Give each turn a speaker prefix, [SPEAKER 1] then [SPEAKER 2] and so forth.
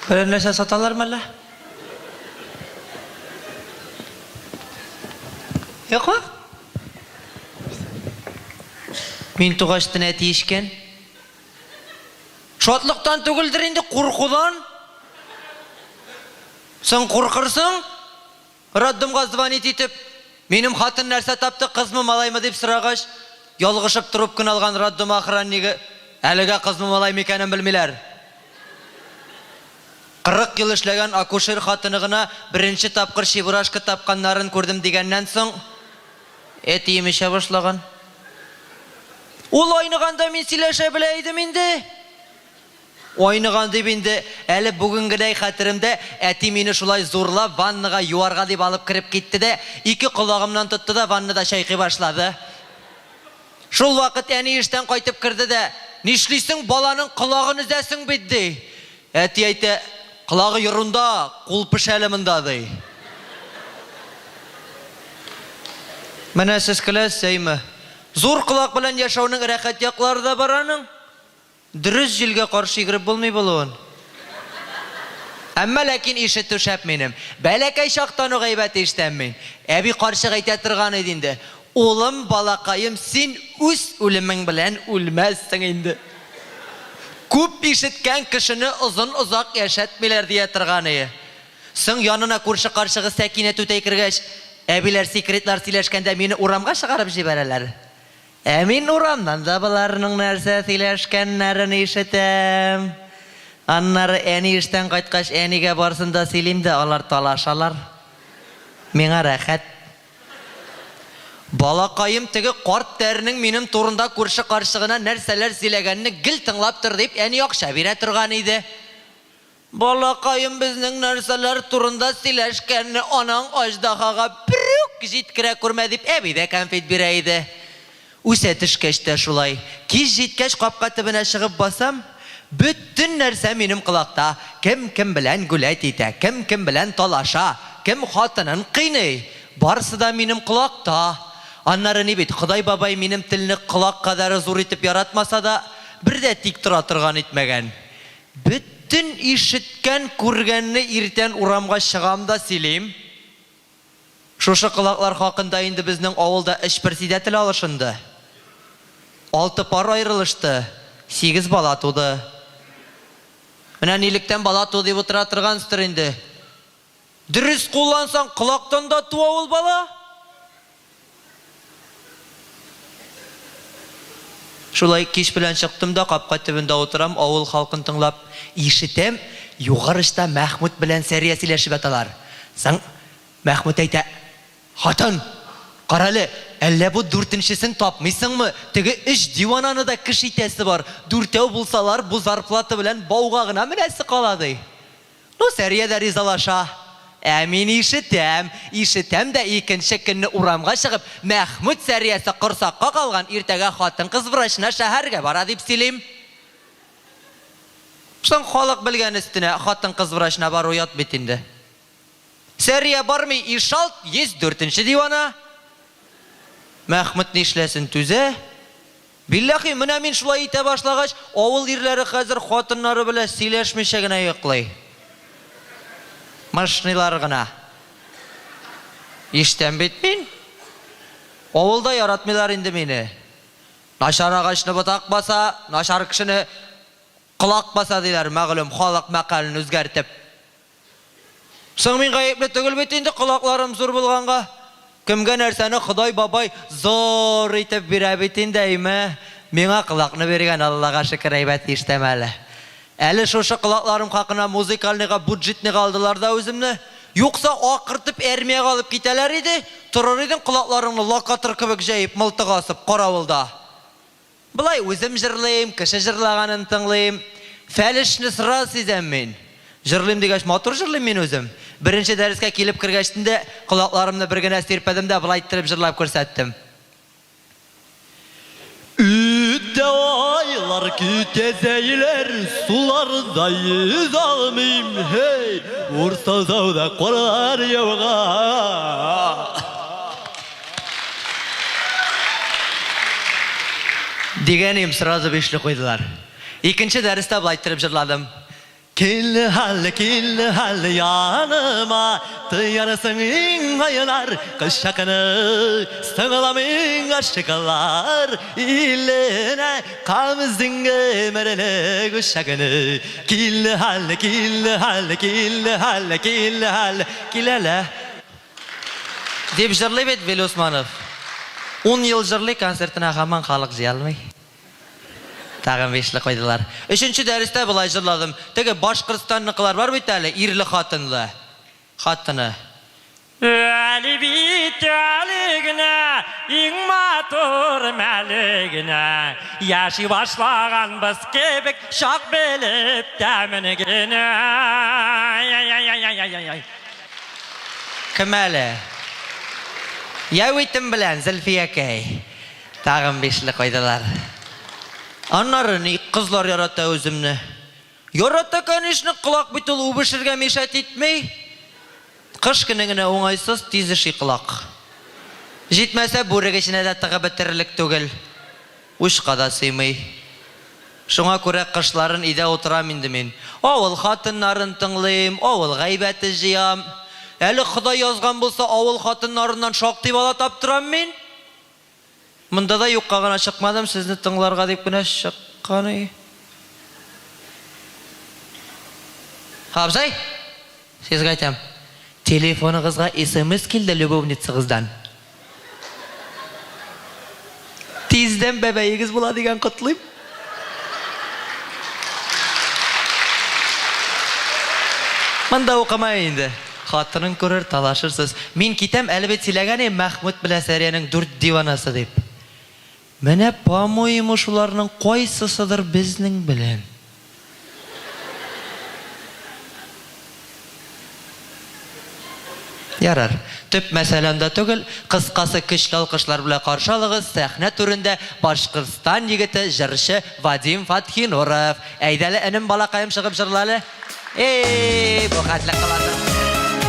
[SPEAKER 1] Берәр нәрсә саталармы әллә? Юкмы? Мин тугач тын әти эчкән. Шатлыктан түгелдер инде, куркудан. Соң куркырсың? Роддомга звонить итеп, минем хатын нәрсә тапты, кызмы, малаймы дип сорагач, ялгышып трубканы алган роддом охраннигы, әлегә кызмы, малаймы икәнен белмиләр. 40 ел эшләгән акушер хатыны гына беренче тапкыр чебурашка тапканнарын күрдем дигәннән соң, әтием эчә башлаган. Ул айныганда мин сөйләшә белә идем инде. Айныган дип инде, әле бүгенгедәй хәтеремдә, әти мине шулай зурлап ваннага юарга дип алып кереп китте дә, ике колагымнан тотты да ваннада чайкый башлады. Шул вакыт әни эштән кайтып керде дә, Нишлисең, баланың колагын өзәсең бит, ди. Әти әйтә, Колагы ерунда, кул пешә әле монда, ди. Менә сез көләсез, әйме? Зур колак белән яшәүнең рәхәт яклары да бар аның. Дөрес, җилгә каршы йөгереп булмый булуын. Әмма ләкин ишетү шәп минем. Бәләкәй чактан ук әйбәт ишетәм мин. Әби карчык әйтә торган иде инде, Улым, балакаем, син үз үлемең белән үлмәссең инде. Күп ишеткән кешене озын-озак яшәтмиләр, дия торган ие. Соң янына күрше карчыгы Сәкинә түтәй кергәч, әбиләр секретлар сөйләшкәндә мине урамга чыгарып җибәрәләр. Ә мин урамнан да боларның нәрсә сөйләшкәннәрен ишетәм. Аннары әни эштән кайткач, әнигә барсын да сөйлим дә, алар талашалар. Миңа рәхәт. Балакаем, теге карт тәренең минем турында күрше карчыгына нәрсәләр сөйләгәнне гел тыңлап тор, дип, әни акча бирә торган иде. Балакаем безнең нәрсәләр турында сөйләшкәнне анаң аждаһага берүк җиткерә күрмә, дип әби дә кәнфит бирә иде. Үсә төшкәч тә шулай. Кич җиткәч капка төбенә чыгып басам, бөтен нәрсә минем колакта, кем кем белән гулять итә, кем кем белән талаша, кем хатынын кыйный, барысы да минем колакта. Аннары ни бит, Ходай бабай минем телне колак кадәре зур итеп яратмаса да, бер дә тик тора торган итмәгән. Бөтен ишеткән-күргәнне иртән урамга чыгам да сөйлим. Шушы колаклар хакында инде безнең авылда өч персидәтел алышынды. Алты пар аерылышты, сигез бала туды. Менә нилектән бала ту дип утыра торгансдыр инде. Дөрес куллансаң, колактан да туа ул бала. Шулай кич белән чыктым да капка төбендә утырам, авыл халкын тыңлап. Ишетәм, югары очта Мәхмүт белән Сәрия сөйләшеп яталар. Соң, Мәхмүт әйтә, Хатын, карале, әллә бу дүртенчесен тапмыйсыңмы? Теге өч дивананы да кеше итәсе бар, дүртәү булсалар, бу зарплата белән бауга гына менәсе кала, ди. Ну, Сәрия дә ризалаша. Ә мин ишетәм, ишетәм дә икенче көнне урамга чыгып, Мәхмүт Сәриясе корсакка калган, иртәгә хатын-кыз врачына шәһәргә бара дип сөйлим. Соң халык белгән өстенә хатын-кыз врачына бару ят бит инде. Сәрия бармый, ишалт, 104 нче дивана. Мәхмүт нишләсен, түзә. Билләхи, менә мин шулай итә башлагач, авыл ирләре хәзер хатыннары белән сөйләшмичә генә йоклый. Мышныйлар гына. Ишетәм бит мин. Авылда яратмыйлар инде мине. Начар агачны ботак баса, начар кешене колак баса, диләр, мәгълүм халык мәкален үзгәртеп. Соң мин гаепле түгел бит инде колакларым зур булганга. Кемгә нәрсәне Ходай бабай зур итеп бирә бит инде, әйме? Миңа колакны биргән, Аллага шөкер, әйбәт ишетәм әле. Әле шушы колакларым хакына музыкальныйга, буджетныйга алдылар да үземне. Юкса акыртып әрмиягә алып китәләр иде, торыр идең колакларыңны локатор кебек җәеп, мылтык асып, каравылда. Болай үзем җырлыйм, кеше җырлаганын тыңлыйм. Фәлешне сразу сизәм мин. Җырлыйм дигәч, матур җырлыйм мин үзем. Беренче дәрескә килеп кергәчтен дә, колакларымны бер генә сирпедем дә, болай иттереп җырлап күрсәттем.
[SPEAKER 2] Үтә айлар, китә зәйләр, суларда йөзә алмыйм, һей, Уртазауда карлар яуган.
[SPEAKER 1] Дигән идем, сразу бишле куйдылар. Икенче дәрестә болай иттереп җырладым.
[SPEAKER 2] Кил әле, кил әле яныма, Тоярсың иң айлар кочакны, Сыңламыйң гашыйклар иленә, Кабыздың гомерлек учагны. Кил әле, кил әле, кил әле, кил әле, кил әле.
[SPEAKER 1] Дип җырлый бит Вил Усманов. Ун ел җырлый, концертына һаман халык җыя алмый. Тагын бишле куйдылар. Өченче дәрестә болай җырладым. Теге Башкортстанныкылар бар бит әле, ирле-хатынлы. Хатыны.
[SPEAKER 3] Әле бит әле генә иң матур мәле генә Яши башлаганбыз кебек чак белеп тәмен генә. Ай-яй-яй-яй-яй-яй.
[SPEAKER 1] Кем әле? Яүитем белән, Зөлфиякәй. Тагын бишле куйдылар. Аннары ни, кызлар ярата үземне. Ярата, конечно, колак бит ул үбешергә мешать итми. Кыш көне генә уңайсыз, тиз өши колак. Җитмәсә, бүрек эченә дә тыгып бетерерлек түгел. Учка да сыймый. Шуңа күрә кышларын өйдә утырам инде мин. Авыл хатыннарын тыңлыйм, авыл гайбәте җыям. Әле Ходай язган булса, авыл хатыннарыннан шактый бала таптырам мин. Монда да юкка гына чыкмадым, сезне тыңларга дип кенә чыккан и. Абзый, сезгә әйтәм, телефоныгызга смс килде любовницагыздан. Тиздән бәбәегез була дигән котлыйм. Монда укыма инде. Хатының күрер, талашырсыз. Мин китәм, әле бит сөйләгән идем Мәхмүт белән Сәриянең дүрт диванасы дип. Менә, по-моему, шуларның кайсысыдыр безнең белән. Ярар, төп мәсьәлә анда түгел. Кыскасы, көчле алкышлар белән каршы алыгыз, сәхнә түрендә Башкортстан егете, җырчы Вадим Фатхинуров. Әйдәле, энем, балакаем, чыгып җырла әле. Эй, бу хәтле кыласың.